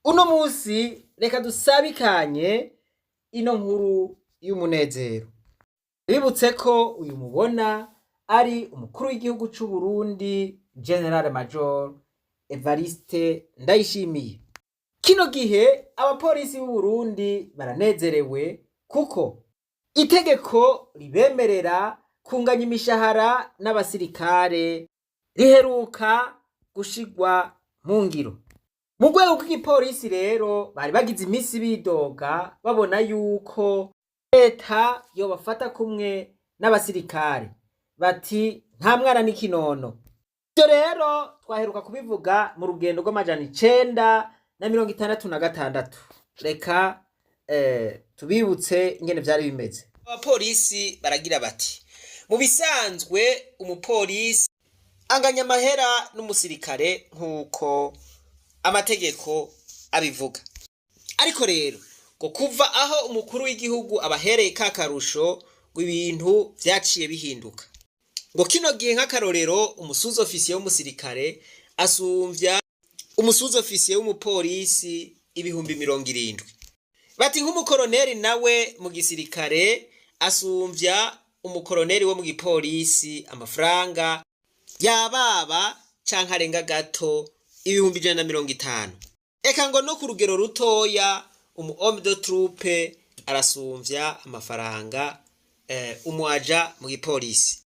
Uno munsi reka dusabikanye ino nkuru y'umunezero. Bibutse ko uyu mubona ari umukuru w'igihugu c'u Burundi General Major Evariste Ndayishimiye. Kino gihe abapolisi b'u Burundi baranezerewe kuko itegeko ribemerera kunganya imishahara n'abasirikare riheruka gushirwa mu ngiro. Mu rwego rw'igipolisi rero bari bagize imisi bidoga babona yuko leta yobafata kumwe n'abasirikare bati nta mwana n'ikinono. Ivyo rero twaheruka kubivuga mu rugendo rw'amajana 966. Reka tubibutse ingene vyari bimeze. Abapolisi baragira bati mu bisanzwe umupolisi anganya amahera n'umusirikare nk'uko amategeko abivuga. Ariko rero ngo kuva aho umukuru w'igihugu abahereye ka karusho ngo ibintu vyaciye bihinduka. Ngo kino gihe nk'akarorero umusuzi ofisiye w'umusirikare asumvya umusuzi ofisiye w'umupolisi 70,000. Bati nk'umukoroneri nawe mu gisirikare asumvya umukoroneri wo mu gipolisi amafaranga yababa canke arenga gato 150,000. Eka ngo no ku rugero rutoya umu homme de troupe arasumvya amafaranga umu aja mu gipolisi.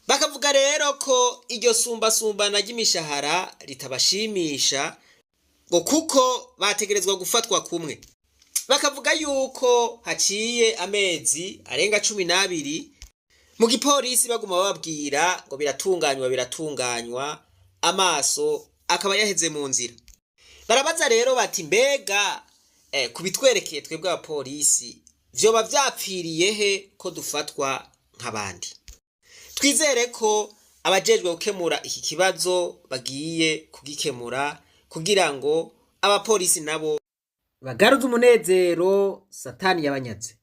Bakavuga rero ko iryo sumbasumbana ry'imishahara ritabashimisha ngo kuko bategerezwa gufatwa kumwe. Bakavuga yuko haciye amezi arenga 12 mu gipolisi baguma bababwira ngo biratunganywa biratunganywa, amaso akaba yaheze mu nzira. Barabaza rero bati mbega kubitwerekeye twebwe abapolisi vyoba vyapfiriye he ko dufatwa nk'abandi? Twizere ko abajejwe gukemura iki kibazo bagiye kugikemura kugira ngo abapolisi nabo bagaruze umunezero satani yabanyaze.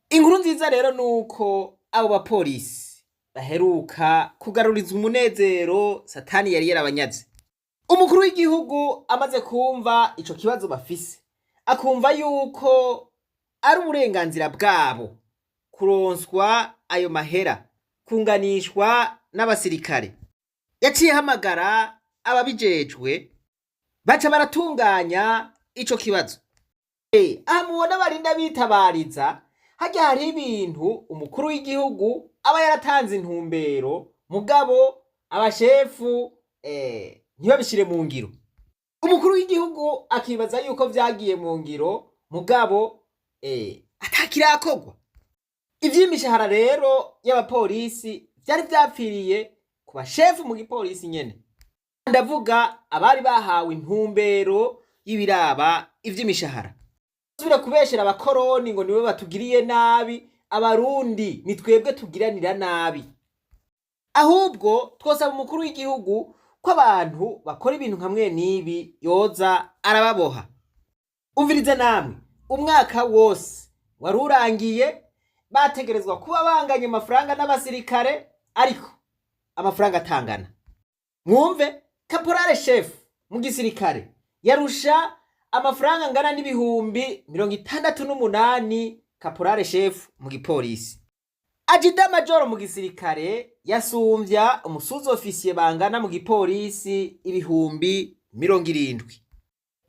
Inkuru nziza rero nuko abo bapolisi baheruka kugaruriza umunezero satani yari yarabanyaze. Umukuru w'igihugu amaze kumva ico kibazo bafise, akumva yuko ari uburenganzira bwabo kuronswa ayo mahera, kunganishwa n'abasirikare. Yaciye ahamagara ababijejwe baca baratunganya ico kibazo. Aha mubona barinda bitabariza, harya hariho ibintu umukuru w'igihugu aba yaratanze intumbero, mugabo abashefu ntibabishire mu ngiro. Umukuru w'igihugu akibaza yuko vyagiye mu ngiro, mugabo atakirakorwa. Ivy'imishahara rero y'abapolisi vyari vyapfiriye ku bashefu mu gipolisi nyene. Ndavuga abari bahawe intumbero y'ibiraba ivy'imishahara. Subira kubeshera abakoroni ngo niwe batugiriye nabi, abarundi ni twebwe tugiranira nabi. Ahubwo twosaba umukuru w'igihugu ko abantu bakora ibintu nka mwene ibi yoza arababoha. Umvirize namwe, umwaka wose wari urangiye bategerezwa kuba banganye amafaranga n'abasirikare, ariko amafaranga atangana. Mwumve kaporale chef mu gisirikare yarusha amafaranga angana n'68,000 kaporale chef mu gipolisi. Ajida majoro mu gisirikare yasumvya umusuzi ofisiye bangana mu gipolisi 70,000.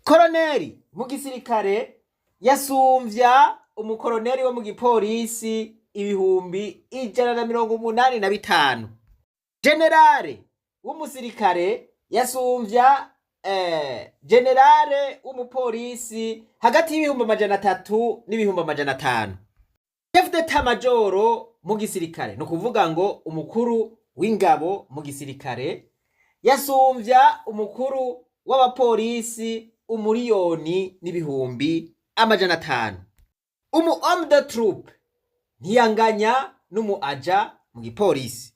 Koroneri mu gisirikare yasumvya umukoroneri wo mu gipolisi 185,000. Generale w'umusirikare yasumvya generale w'umupolisi hagati y'300,000 n'500,000. Chef d'état major mu gisirikare, ni ukuvuga ngo umukuru w'ingabo mu gisirikare yasumvya umukuru w'abapolisi 1,500,000. Umu homme de troupe ntiyanganya n'umu aja mu gipolisi,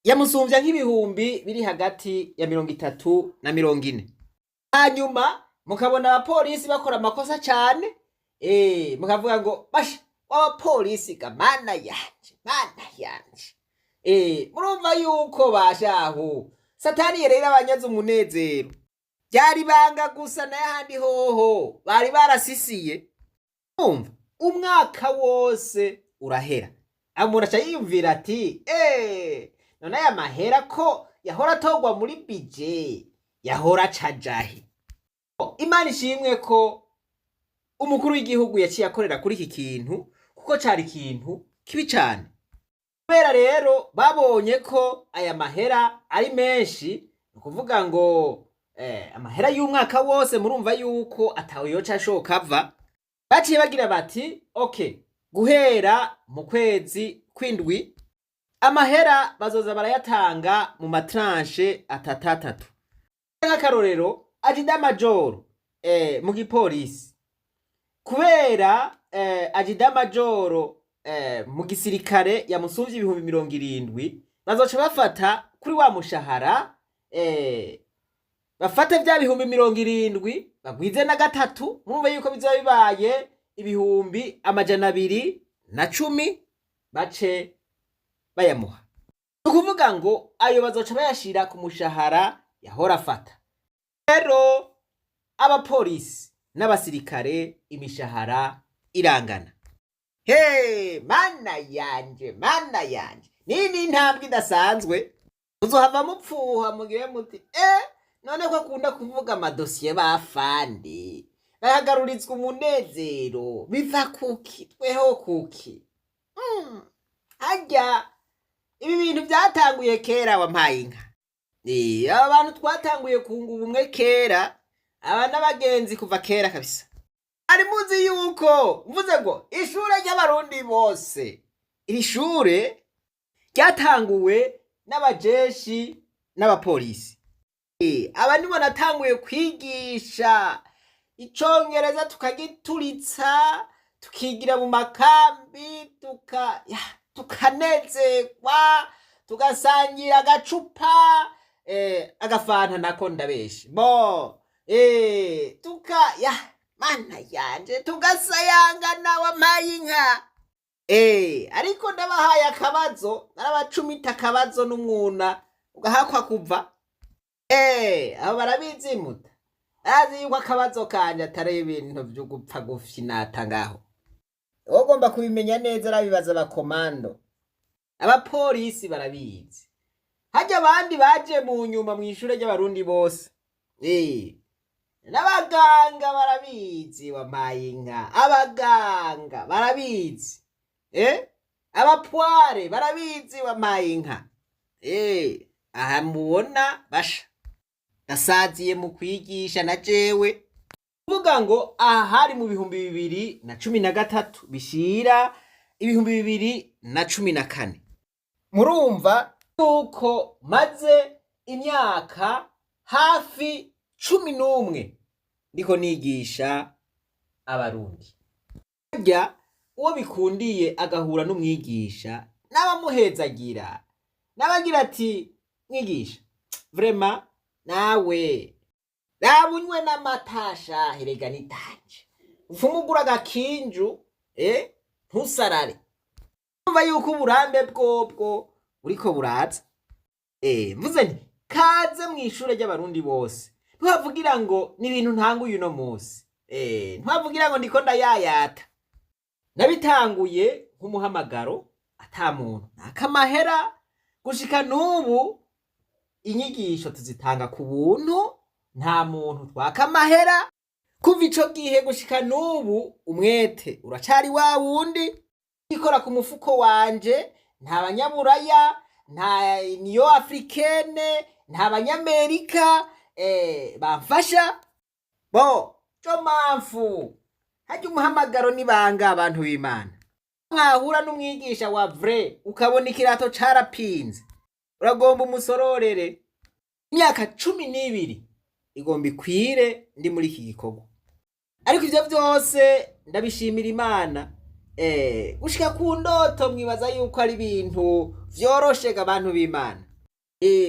yamusumvya nk'ibihumbi biri hagati ya 30 na 40. Hanyuma mukabona abapolisi bakora amakosa cane, mukavuga ngo basha w'abapolisi ga mana yanje, mana yanje. Murumva yuko bashaho satani rero abanyaze umunezero. Byari ibanga gusa, n'ayahandi hoho bari barasisiye. Umva, umwaka wose urahera, umuntu aca yiyumvira ati: "Eee, none aya mahera ko yahora atorwa muri budget, yahora acajahe?" Imana ishimwe ko umukuru w'igihugu yaciye akorera kuri iki kintu, kuko cari ikintu kibi cane. Kubera rero babonye ko aya mahera ari menshi, ni ukuvuga ngo amahera y'umwaka wose, murumva yuko atawe yoca ashoka ava. Baciye bagira bati: "Okay, guhera mu kwezi kw'indwi amahera bazoza barayatanga mu ma tranches atatu atatu." Nk'akarorero, adjudant-major mu gipolisi, kubera adjudant-major mu gisirikare yamusumvye 70.000, bazoca bafata kuri wa mushahara, bafate vya 70.000 bagwize na gatatu. Murumva yuko bizoba bibaye 210.000, bace bayamuha. Ni ukuvuga ngo ayo bazoca bayashira ku mushahara yahora afata. Rero abapolisi n'abasirikare imishahara irangana. He, Mana yanje, Mana yanje, ni intambwe idasanzwe. Muzohava mupfuha mugire muti: "None ko akunda kuvuga amadosiye bafandi bayagarurizwa umunezero, biva kuki? Tweho kuki?" Harya ibi bintu byatanguye kera, wampaye inka. Aba bantu twatanguye kunga ubumwe kera, aba n'abagenzi kuva kera kabisa. Ari muzi yuko mvuze ngo ishure ry'Abarundi bose, iri shure ryatanguwe n'abajeshi n'abapolisi. Aba nibo natanguye kwigisha icongereza, tukagituritsa, tukigira mu makambi, tukanezerwa, tugasangira agacupa, agafanta nako ndabeshe bo, tuka ya Mana yanje, tugasayangana, wampaye inka. Ariko ndabahaye akabazo, narabacumita akabazo n'umwuna ugahakwa kuva. Abo barabizi, muta arazi yuko akabazo kanje atari ibintu vyo gupfa gufyinata ngaho. Ugomba kubimenya neza, arabibaza abakomando, abapolisi barabizi. Harya abandi baje mu nyuma mw'ishure ry'Abarundi bose. N'abaganga barabizi, wampaye inka, abaganga barabizi. Abapware barabizi, wampaye inka. Aha mubona basha ndasaziye mu kwigisha na jewe. Kuvuga ngo aha hari mu 2013 bishira 2014. Murumva yuko maze imyaka hafi 11 ndiko nigisha Abarundi. Harya uwo bikundiye agahura n'umwigisha n'abamuhezagira, n'abagira ati: "Mwigisha, vraiment nawe raba unywe n'amatasha, herega nitanje upfume ugura agakinju, ntusarare." Umva yuko uburambe bwobwo buriko buraza. Mvuze nti kaze mw'ishure ry'Abarundi bose. Ntiwavugira ngo ni ibintu ntanguye uno munsi, ntiwavugira ngo ndiko ndayayata. Nabitanguye nk'umuhamagaro, ata muntu nakamahera. Gushika n'ubu inyigisho tuzitanga ku buntu, nta muntu twaka amahera. Kuva ico gihe gushika n'ubu umwete uracari wa wundi, ikora ku mufuko wanje. Nta Banyaburaya, nta Union Africaine, nta Banyamerika bamfasha. Bo co mpamvu harya umuhamagaro nibanga, abantu b'Imana. Mwahura n'umwigisha wa vrai, ukabona ikirato carapinze, uragomba umusororere. Imyaka 12 igomba ikwire ndi muri iki gikorwa, ariko ivyo vyose ndabishimira Imana. Gushika ku ndoto mwibaza yuko ari ibintu vyoroshe ga, abantu b'Imana?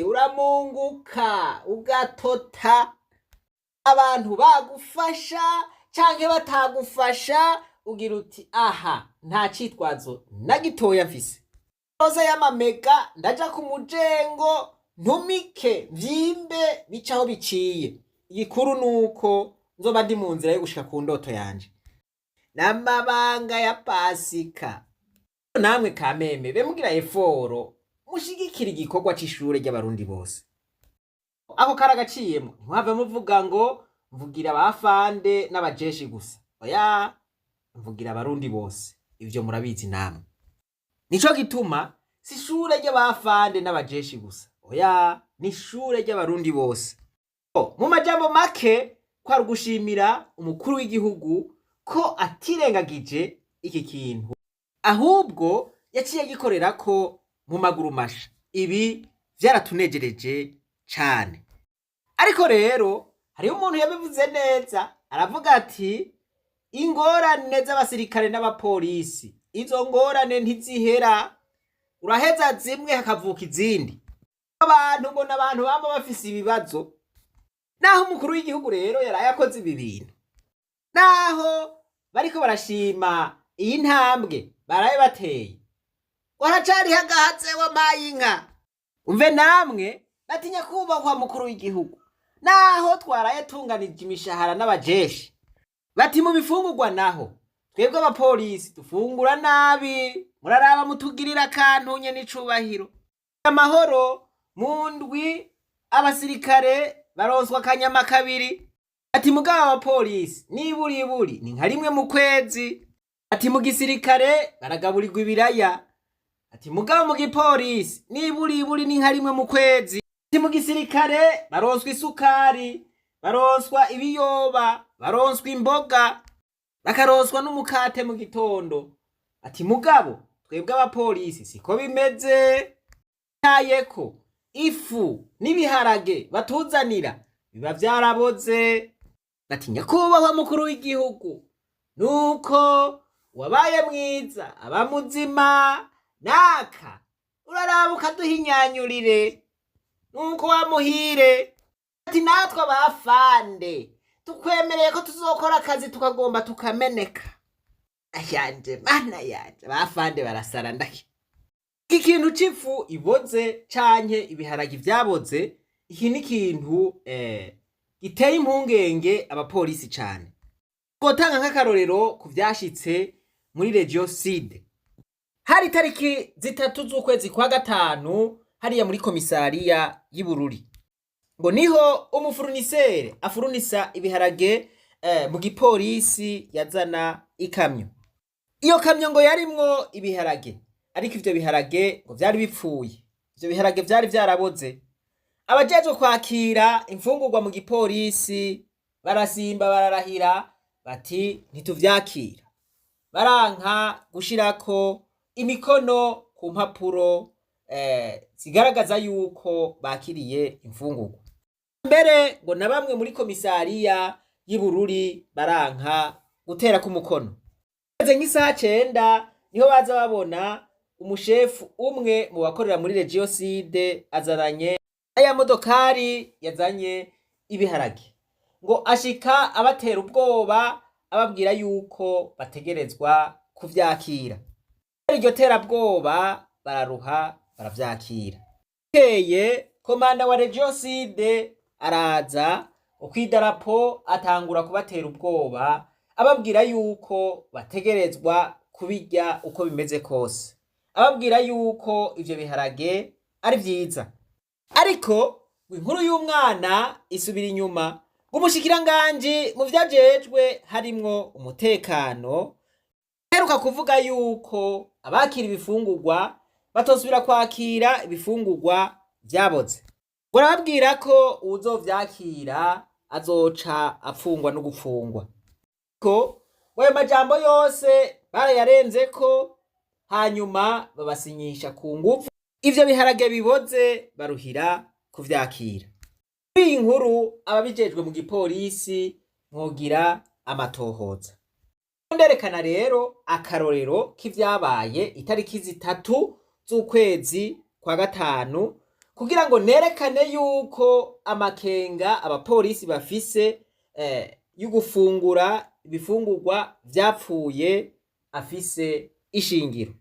Uramunguka ugatota, abantu bagufasha canke batagufasha, ugira uti: "Aha nta citwazo na gitoya mfise." Roza y'amamega, ndaja ku mujengo, ntumike, vyimbe, bicaho biciye. Igikuru nuko nzoba ndi mu nzira yo gushika ku ndoto yanje n'amabanga ya Pasika. Namwe kameme be mugira eforo mushigikira igikorwa c'ishure ry'abarundi bose. Ako karagaciyemo, ntimuhave muvuga ngo mvugira abafande n'abajeshi gusa. Oya, mvugira abarundi bose, ivyo murabizi namwe. Nico gituma si ishure ry'abafande n'abajeshi gusa, oya, ni ishure ry'abarundi bose. Mu majambo make, kwari ugushimira umukuru w'igihugu ko atirengagije iki kintu, ahubwo yaciye agikorera ko mu maguru masha. Ibi vyaratunejereje cane. Ariko rero hariho umuntu yabivuze neza, aravuga ati ingorane z'abasirikare n'abapolisi, izo ngorane ntizihera, uraheza zimwe hakavuka izindi. Abantu mbona abantu bama bafise ibibazo. Naho umukuru w'igihugu rero yaraye akoze ibi bintu, naho bariko barashima iyi ntambwe baraye bateye, waracariho agahatse wamaye inka. Umve namwe, batinya kubahwa mukuru w'igihugu, naho twaraye tunganije imishahara n'abajeshi, bati mu bifungurwa naho twebwe abapolisi dufungura nabi, muraraba mutugirira akantu nye n'icubahiro. Amahoro mu ndwi abasirikare baronswa akanyama kabiri, ati mugabo abapolisi niburiburi ni nka rimwe mu kwezi. Ati mu gisirikare baragaburirwa ibiraya, ati mugabo mu gipolisi niburiburi ni nka rimwe mu kwezi. Ati mu gisirikare baronswa isukari, baronswa ibiyoba, baronswa imboga, bakaronswa n'umukate mu gitondo. Ati mugabo twebwe abapolisi siko bimeze, tayeko ifu n'ibiharage batuzanira biba vyaraboze. Bati nyakubahwa mukuru w'igihugu, nuko wabaye mwiza aba muzima, naka uraraba ukaduhinyanyurire, nuko wamuhire. Ati natwe abafande tukwemereye ko tuzokora akazi tukagomba tukameneka. Ayanje mana yanje, abafande barasara ndaki. Iki kintu c'ifu iboze canke ibiharage vyaboze, iki ni ikintu giteye impungenge abapolisi cane. Twotanga nk'akarorero ku vyashitse muri Regio Sud. Hari itariki 3 z'ukwezi kwa gatanu, hariya muri komisariya y'i Bururi. Ngo niho umufurunisere afurunisa ibiharage mu gipolisi yazana ikamyo. Iyo kamyo ngo yarimwo ibiharage, ariko ivyo biharage ngo vyari bipfuye. Ivyo biharage vyari vyaraboze. Abajejwe kwakira imfungurwa mu gipolisi barasimba bararahira bati ntituvyakira. Baranka gushirako imikono ku mpapuro zigaragaza yuko bakiriye imfungurwa. Mbere ngo na bamwe muri komisariya y'i Bururi baranka guterako umukono. Hageze nk'isaha 9 niho baza babona umushefu umwe mu bakorera muri Regio Sud azananye aya modokari yazanye ibiharage, ngo ashika abatera ubwoba, ababwira yuko bategerezwa kuvyakira. Iryo terabwoba bararuha baravyakira. Bukeye komanda wa Regio Sud araza kw'idarapo, atangura kubatera ubwoba, ababwira yuko bategerezwa kubirya uko bimeze kose, ababwira yuko ivyo biharage ari vyiza. Ariko inkuru y'umwana isubira inyuma, ngo umushikiranganji mu vyajejwe harimwo umutekano aheruka kuvuga yuko abakira ibifungurwa batosubira kwakira ibifungurwa vyaboze. Ngo arababwira ko uwuzovyakira azoca apfungwa no gupfungwa. Ko ayo majambo yose barayarenzeko, hanyuma babasinyisha ku nguvu ivyo biharage biboze, baruhira kuvyakira. Kuri iyi nkuru ababijejwe mu gipolisi mwogira amatohoza. Nderekana rero akarorero k'ivyabaye itariki 3 z'ukwezi kwa gatanu, kugira ngo nerekane yuko amakenga abapolisi bafise y'ugufungura ibifungurwa vyapfuye afise ishingiro.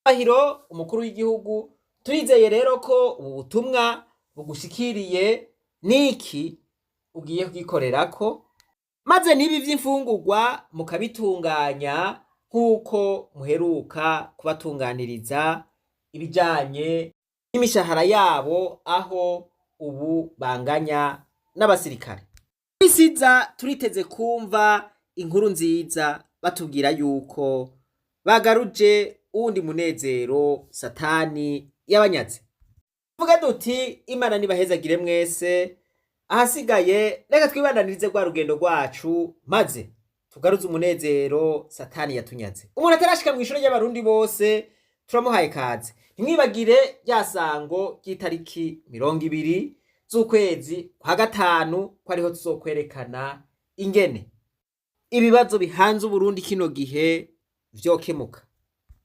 Ahiro umukuru w'igihugu, turizeye rero ko ubu butumwa bugushikiriye niki ugiye kugikorerako, maze n'ibi vy'imfungurwa mukabitunganya nk'uko muheruka kubatunganiriza ibijanye n'imishahara yabo, aho ubu banganya n'abasirikare. Isiza turiteze kumva inkuru nziza batubwira yuko bagaruje uwundi munezero Satani yabanyaze. Tuvuge duti Imana nibahezagire mwese, ahasigaye reka twibandanirize rwa rugendo rwacu maze tugaruze umunezero Satani yatunyaze. Umuntu atarashika mw'ishure ry'Abarundi bose turamuhaye kaze. Ntimwibagire rya sango ry'itariki 20 z'ukwezi kwa gatanu ko ariho tuzokwerekana ingene ibibazo bihanze Uburundi kino gihe vyokemuka.